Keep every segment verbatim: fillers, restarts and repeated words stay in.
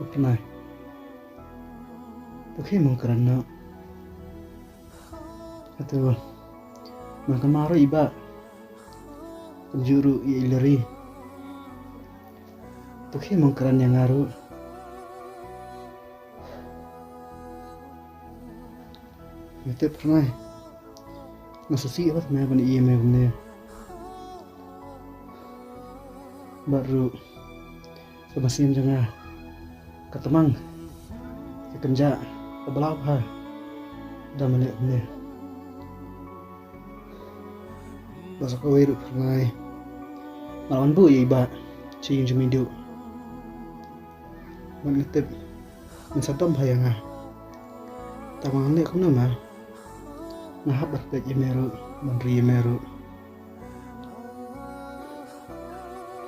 Pynai. To khie mong kren noh. Hato ban kynmaw ruh i bah, kumjuh ruh ïa i Lari. To khie mong kren ïa nga ruh. Nga tip Pynai, nga sngewsih bha me ban ïa me kumne. Bad ruh ka mynsiem jong nga ka tmang, ka kynjah, ka blah bha da me leh kumne. Bad sa kawei ruh Pynai, nga la wan buh ïa i bah sha ïing jong me Duh. Bad nga tip men sa dom bha ïa nga. Tang ba ngan leh kumno ma, nga hap ban peit ïa me ruh, ban ri ïa me ruh.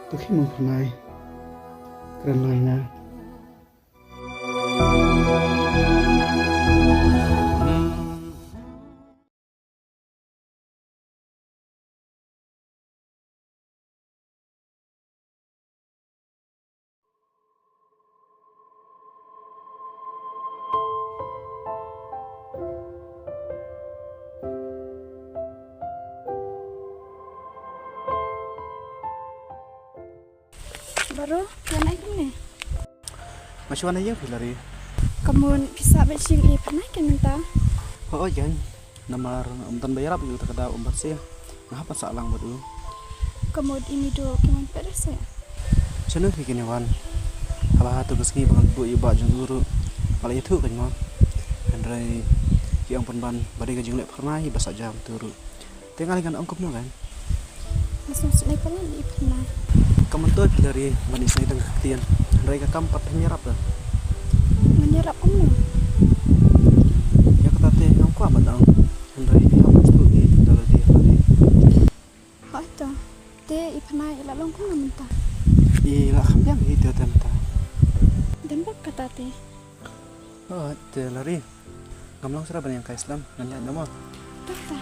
To khie mong Pynai, kren noh ïa nga. Baroh, ïa nai kumne? Nga shu wan ha ïing phi Lari. Ka mut phi sah beit sha ïing i Pynai kein mynta? Hooid kein. Namar ym don ba ïarap ïa u ta ka daw um bat se. Nga hap ban sah lang bad u. Ka mut i Midu ki mon peit re se? Shano phi kin ïa wan? Haba ha tu ka sngi ba ngan buh ïa u bah jong u ruh, nga la ïathuh kein mo. Hynrei ki ong pynban ba dei ka jingleh Pynai ba sah jam tu ruh. Te nga lei ngan ong kumno kein? Nga sngewsynei palat ïa i Pynai. Ka myntoi phi Lari ban isynei tang ka ktien, hynrei ka kam pat phim ïarap da. Ngan ïarap kumno? Ïa kata te ngam kwah ban ong, hynrei phi hap ban sngewthuh ïa i da lade ha lade. Hooid to. Te i Pynai i la long kumno mynta? I la kham biang hi te mynta. Don bok kata te. Hooid te Lari. Ngam long shuh ban ïeng kai slem, ngan ïaid noh mo. To, to.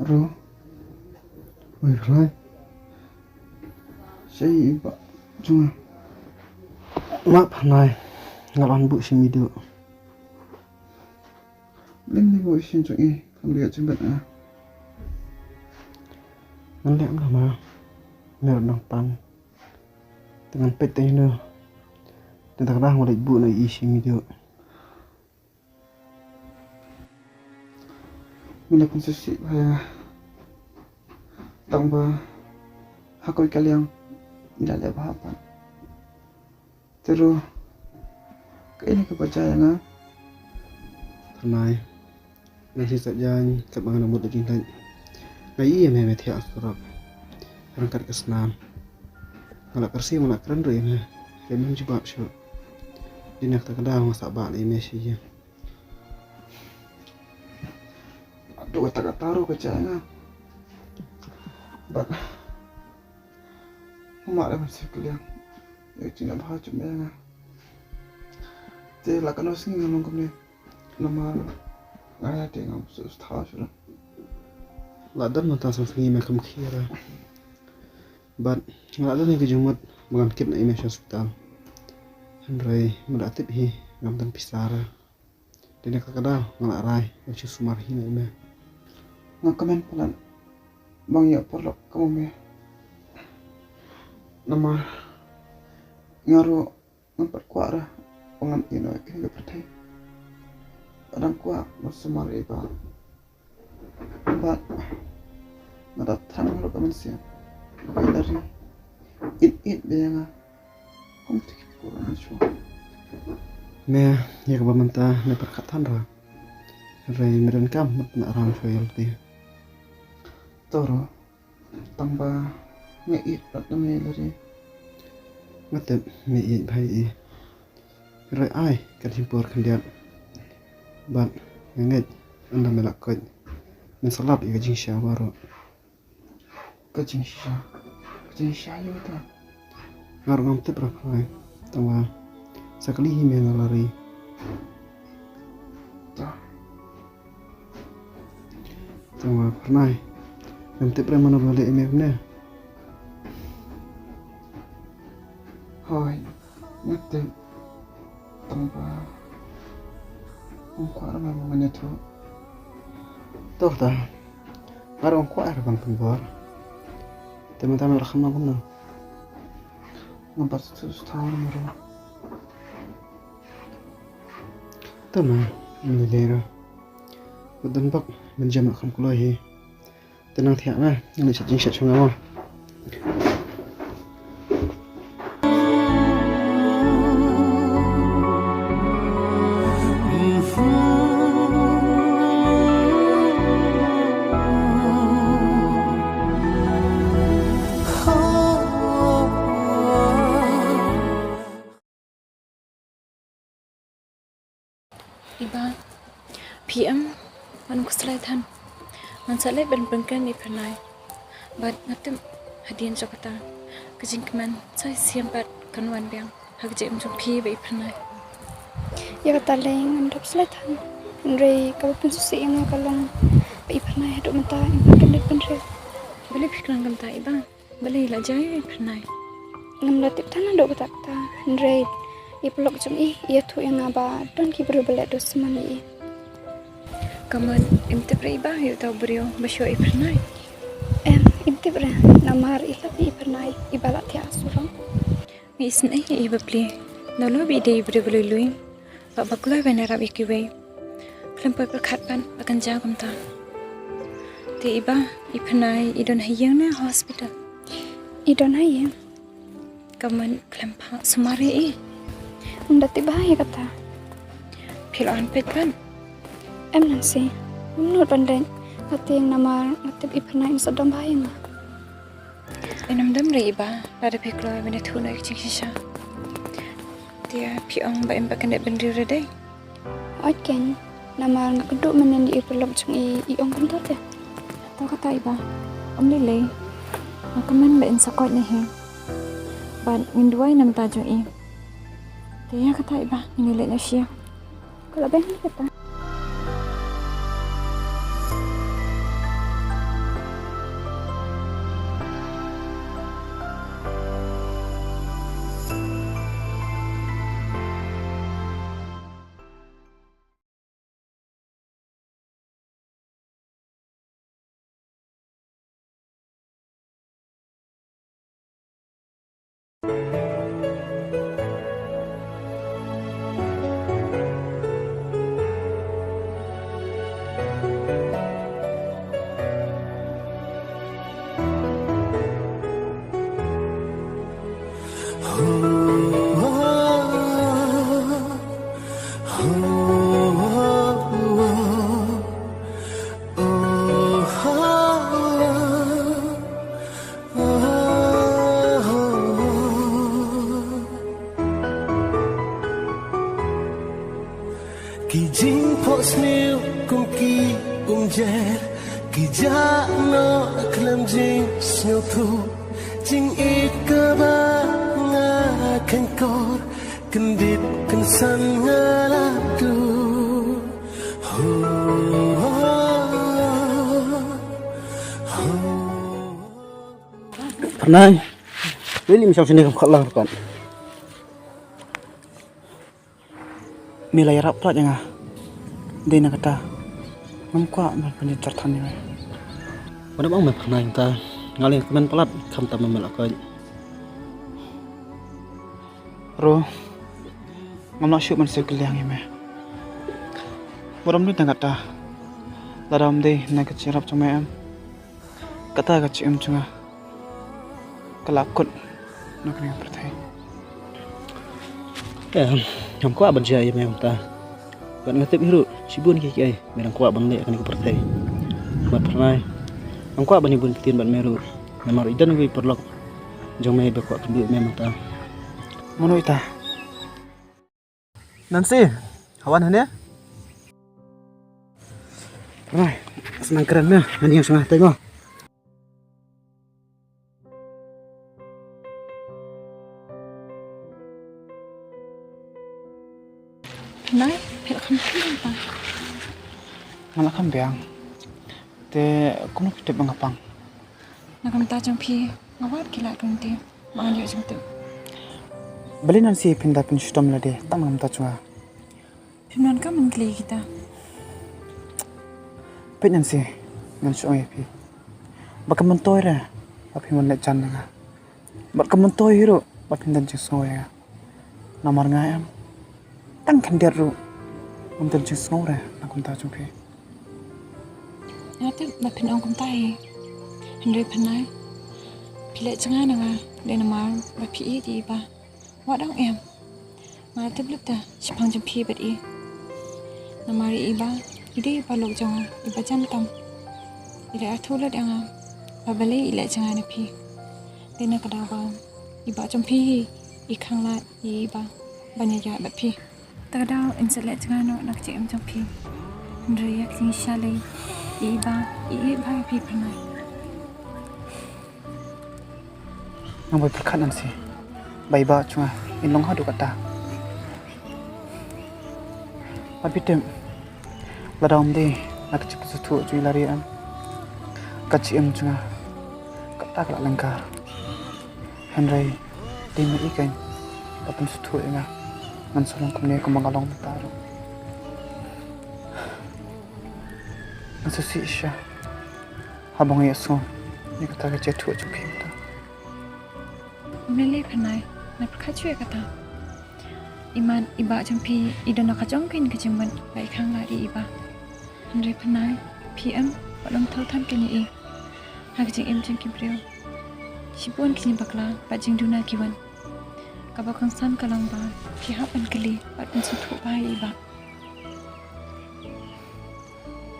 Ro. Oi, Pynai. Sa i bah jong nga. Map Pynai. Nga la wan buh sha i Midu. Ling ling buh sha i jong i. Kam dei ka jingmut nga. Ngan leh kumno ma. Me ruh nang pang. Te ngan peit te ino. Te da ka dang leit buh noh i sha i Midu. Me la pynsngewsih bha ïa nga. Tang ba ha kawei ka liang me la leh bha pat. Te ruh kaei ne kaba jia ïa nga? Pynai. Nang shisha jaiñ, tep ma nga na mut da jingleit. Nga ïohi ïa me, me thiah surok. Ryngkat ka snam. Nga la kyrsiew, nga la kren ruh ïa me. Te mem jubab shuh. Dei na kata ka daw nga sah bah ïa me sha ïing. Haduh kata kata ruh ka jia ïa nga. Bad nga mad ban sngewkylliang ïa ka jingleh bha jong me ïa nga. Te la katno sngi nga long kumne. Namar nga ïa te ngam sngewthuh shuh. La don mynta san sngi me kham khia ra. Bad nga la don ïa ka jingmut ba ngan kit noh ïa me sha hospital. Hynrei me la tip hi ngam don pisa ra. Te na kata ka daw nga la rai ban shu sumar hi noh ïa me. Nga kmen palat ba nga ïoh paralok kum me. Namar nga ruh ngam pat kwah re ba ngan ïeh noh ïa kane ka pyrthei. Nga dang kwah ban sumar ïa i bah. Bad nga da thrang ruh ka mynsiem ba i Lari in ïeit bha ïa nga kum kita ki por mynshuwa. Me, ïa kaba mynta me pyrkhat than ra. Hynrei me donkam mut nang ram shuwa ïa lade. To ruh, tang ba nga ïeit bad me Lari. Nga tip me ïeit bha ïa i. Hynrei ai, kat shim por khyndiat. Bad nga ngeit ynda me la koit, Men sa lap ïa ka jingshisha baroh. Ka jingshisha. Ka jingshisha ïa uta. Nga ruh ngam tip re Pharnai. Tangba sa kylli hi me na la ri. Ta. Tangba Pharnai, ngam tip re mano ba leh ïa me kumne. Hooid, nga tip. Tangba ym kwah re ba ngan ïathuh. To ta. Nga ruh ym kwah re ban pynbor. Te mynta me la kham nang kumno? Ngam pat sngewthuh shuh re mano. Te ma, ym lei lei re. Wat don bok, ban jam la kham kloi hi. Te nang thiah ma, ngan leit shet jingshet shuwa mo. Iba, phi em, wan khuslai than. Ngan sa leit ban pynkren ïa i Pharnai. Bad nga tip hadien jong kata, ka jingkmen sa shisien pat kan wan biang ha ka jingim jong phi bad i Pharnai. Ïa kata lei ngan dap slai than. Hynrei kaba pynsngewsih ïa nga ka long ba i Pharnai haduh mynta im pat kynduh bynriew. Balei phi kren kumta Iba? Balei la jia ïa i Pharnai? Ngam da tip than haduh katta katta. Hynrei i paralok jong i i ïathuh ïa nga ba don ki briew ba leh duh symon ïa i. Ka mut im tip re Iba ïa uta u briew ba shoh ïa i Pharnai? Em, im tip re. Namar i lap ïa i Pharnai, i ba la thiah surok. Nga isynei ïa i bapli. Nalor ba i dei i briew ba lui lui bad ba kloi ban ïarap ïa kiwei, khlem poi pyrkhat pat ba kan jia kumta. Te Iba, i Pharnai i don ha ïing ne ha hospital? I don ha ïing. Ka mut khlem phah sumar ïa i? Ym da tip bha ïa kata. Phi la wan peit pat? Em Nancy, ngam nud ban leit. Nga tieng namar nga tip i Pharnai im sngewdom bha ïa nga. Em, ym don re Iba, lada phi kloi ban ïathuh noh ïa ka jingshisha. Te phi ong ba im pat kynduh bynriew re dei? Hooid keiñ, namar nga kynduh mynnin ïa i paralok jong i, i ong kumta te. To kata Iba, ym lei lei. Nga kmen ba in sa koit na hi. Bad ngin duwai na ka bynta jong i. Te ïa kata Iba, ngin ïa leit noh sha ïing. Ka la biang hi kata. Ki jingphohsniew kum ki umjer, ki jah noh khlem jingsngewthuh. Jingïeit kaba nga kheiñkor, kyndit kynsan nga la duh. Ho, ho, ho. Pharnai, lei lei me shong shane kam khot lang ruh pat. Me la ïarap palat ïa nga. Dei na kata ngam kwah ban pynjynjar than ïa me. Wat ong me Pharnai, mynta nga leh kmen palat khamtam me la koit. Ro, ngam lah shuh ban siew kylliang ïa me. Wat ong dei na kata, lada ym dei na ka jingïarap jong me em, kata ka jingim jong nga ka la kut na kane ka pyrthei. Em, ngam kwah ban jia ïa me mynta. Bad nga tip hi ruh shibun kiei kiei me dang kwah ban leh ha kane ka pyrthei. Bad Pharnai, ngam kwah ban ïa bun ktien bad me ruh. Namar i don iwei i paralok jong me ba kwah kynduh ïa me mynta. Mano ita? Nancy, ha wan hangne. Pernai, sa nang kren na, ngan ïeng sha nga, tengok. Pernai, phi la kham biang pa? Nga la kham biang. Te kumno phi tip ba nga pang? Na ka bynta jong phi nga wad ki lad ka lynti ba ngan ïoh jingtip. Balei Nancy phin da pynshitom lade tang na ka bynta jong nga? Phim donkam ban kylli kita. Peit Nancy, ngan shu ong ïa phi ba kam myntoi re ba phim leh jan ïa nga. Bad kam myntoi hi ruh ba phin don jingsngew ïa nga. Namar nga em, tang khyndiat ruh ngam don jingsngew re na ka bynta jong phi. Nga tip ba phin ong kumta hi. Hynrei Pernai, phi leh jngai na nga dei namar ba phi ïeit ïa i Bah. Wat ong em. Nga tip lut da shaphang jong phi bad i. Namar i Bah i dei i paralok jong nga, i ba jan tam. I la ïathuh lut ïa nga ba balei i leh jngai na phi. Te na ka daw ba i Bah jong phi hi i khanglad ïa i Bah ban ïaid bad phi. Ta ka daw in sa leh jngai noh na ka jingim jong phi. Hynrei ïa ka jingshisha lei, i Bah i ïeit bha ïa phi Pernai. Nga boi pyrkhat Nancy ba i Bah jong nga in long haduh katta. Ba phi tip, lada ym dei na ka jingpynsngewthuh jong i Lari em, ka jingim jong nga katta ka la lyngkar. Hynrei dei ma i keiñ ba pynsngewthuh ïa nga. Ngan sa long kumne kumba nga long mynta ruh. Ngan sa shisha haba nga ïohsngew ïa kata ka jingïathuh jong phi mynta. Ym lei lei Pernai, nga pyrkhat shuh ïa kata. I man i Bah jong phi i don la ka jong ka jingmut ba i khanglad ïa i Bah. Hynrei Pernai, phi em pat nym thew than kane i ha ka jingim jong ki briew. Shibun ki jingpakla bad jingduna ki wan. Kaba kongsan ka long ba phi hap ban kylli bad pynsngewthuh bha ïa i Bah.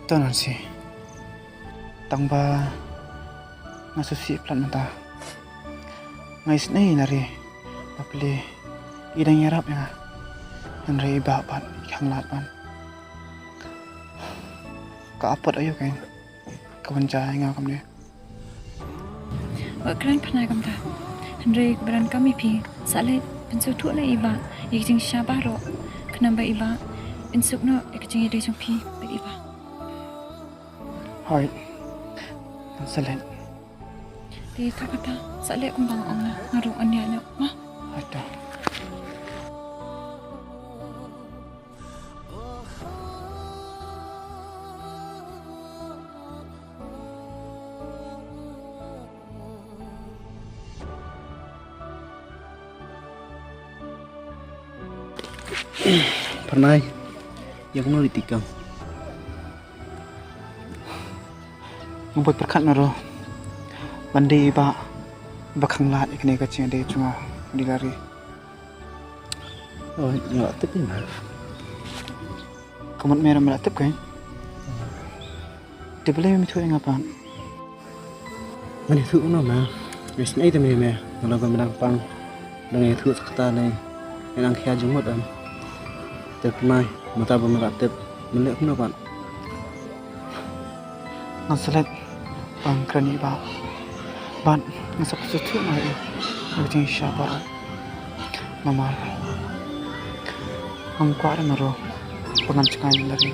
To Nancy, tang ba nga shu sih palat mynta, nga isynei ïa i Lari ba phi leh i dang ïarap ïa nga. Hynrei i Bah pat i khanglad ban. Ka apot aïu keiñ ka wan jia ïa nga kumne. Wat kren Pernai kumta. Hynrei kaba donkam ïa phi, sa leit pynsngewthuh noh ïa i Bah ïa ka jingshisha baroh, khnang ba i Bah in suk noh ïa ka jingïadei jong phi bad i Bah. Hooid, ngan sa leit. Te kata kata sa leh kumba nga ong, nga ruh ngan ïaid noh ma. Hooid to. Pernai, ïa kumno ri tikam? Nga boi pyrkhat na ro ban dei i Bah ba khanglad ïa kane ka jingïadei jong nga bad i Lari. Oh, nga la tip ïa nga. Ka mut me ruh me la tip keiñ. Te balei me ïathuh ïa nga pat? Ngan ïathuh noh me. Nga isynei te me ïa me. Nga la ban dang pang. Dang ïathuh sa kata lei. Nga nang khia jingmut em. Te Pernai, mynta ba me la tip, me leh kumno pat? Ngan sa leit ban kren ïa i Bah. Bad ngan sa pynsngewthuh noh ïa i ha ka jingshisha baroh. Namar ngam kwah re na ro ba ngan jngai na i Lari.